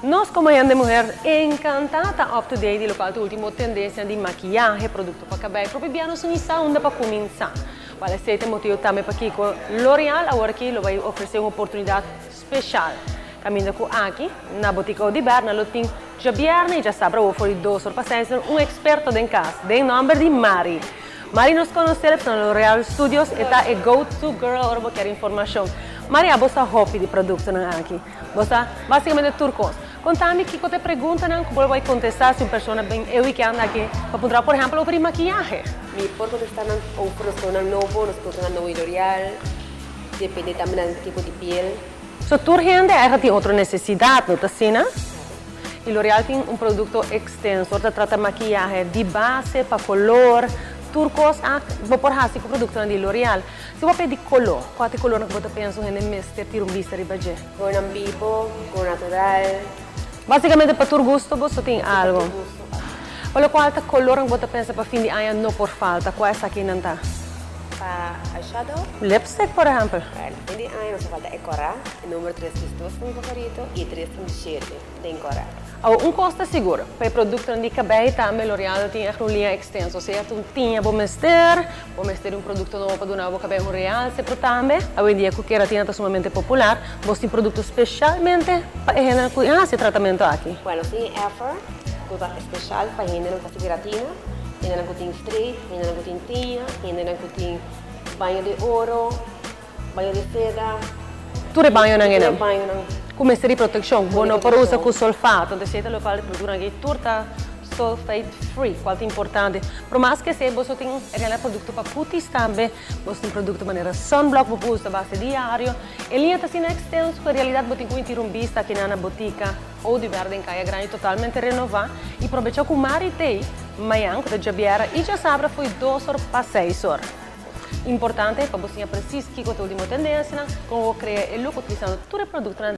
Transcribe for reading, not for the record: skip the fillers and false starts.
Nos como hende muher encanta ta up to date di locual ta ultimo tendencia di makiyahe, producto pa cabey, propio bia nos no sa unda pa cuminsa. Cual esey ta e motibo tambe pakico L'Oreal awor aki lo bay ofrece un oportunidad special. Caminda cu aki na Botica Odiber nan lo tin djabierne y djasabra awor for di 2 or pa 6 or un experto den cas den nomber di Mari. Mari nos conoce na L'Oreal Studios, e ta e go to girl ora bo kier informacion. Mari, abo sa hopi di productonan aki. Bo sa basicamente tur cos. Conta mi kico ta e preguntanan cu bo lo bay contesta si un persona bin e weekend aki pa puntra, por ehempel, over di makiyahe. Mi por contesta nan over nos cosnan nobo, nos cosnan nobo di L'Oreal, depende tambe nan tipo di piel. So tur hende eigenlijk tin otro necesidad, no ta asina? Y L'Oreal tin un producto extenso, ora ta trata makiyahe di base pa color, tur cos bo por haci cu productonan di L'Oreal. Si bo pidi color, cua ta e colornan cu bo ta pensa un hende mester tira un bista riba dje? Colornan bibo, color natural. Basicamente pa tur gusto bo so tin algo. Pa locual ta colornan cu bo ta pensa pa fin di aña no por falta, cua esakinan ta? Pa eyeshadow. Lipstick, por ehempel. Bueno, fin di aña no sa falta e cora, e number 332 ta mi favorito y 337 den cora. Awor, un cos ta sigur, pa e productonan di cabey tambe L'Oreal tin echt un liña extenso. Sea ta un tiña bo mester, bo mester di un producto nobo pa duna bo cabey un realce, pero tambe awendia cu keratina ta sumamente popular, bos tin producto specialmente pa e hendenan cu haci e tratamento aki. Bueno, tin e Effort cu ta special pa hendenan cu haci keratina, hendenan cu tin straight, hendenan cu tin tiña, hendenan cu tin baño di oro, baño di seda. Tur e bañonan einan. Tur e bañonan. Cu mester di proteccion. Bo no por usa cu sulfato. Entonces esey ta locual e productonan aki tur ta sulfate free, cual ta importante. Pero mas que esey boso tin en realidad producto pa cutis tambe. Boso tin producto manera sunblock bo por usa base diario. E liña ta asina extenso cu en realidad bo tin cu inti un bista aki na botica Oduber den Caya Grandi totalmente renova y probecha cu Mari t'ey mañan cu ta djabiera y djasabra fo'i 2 or pa 6 or. Importante pa bo siña precies kico ta ultimo tendencianan, con bo crea e look utilizando tur e productonan.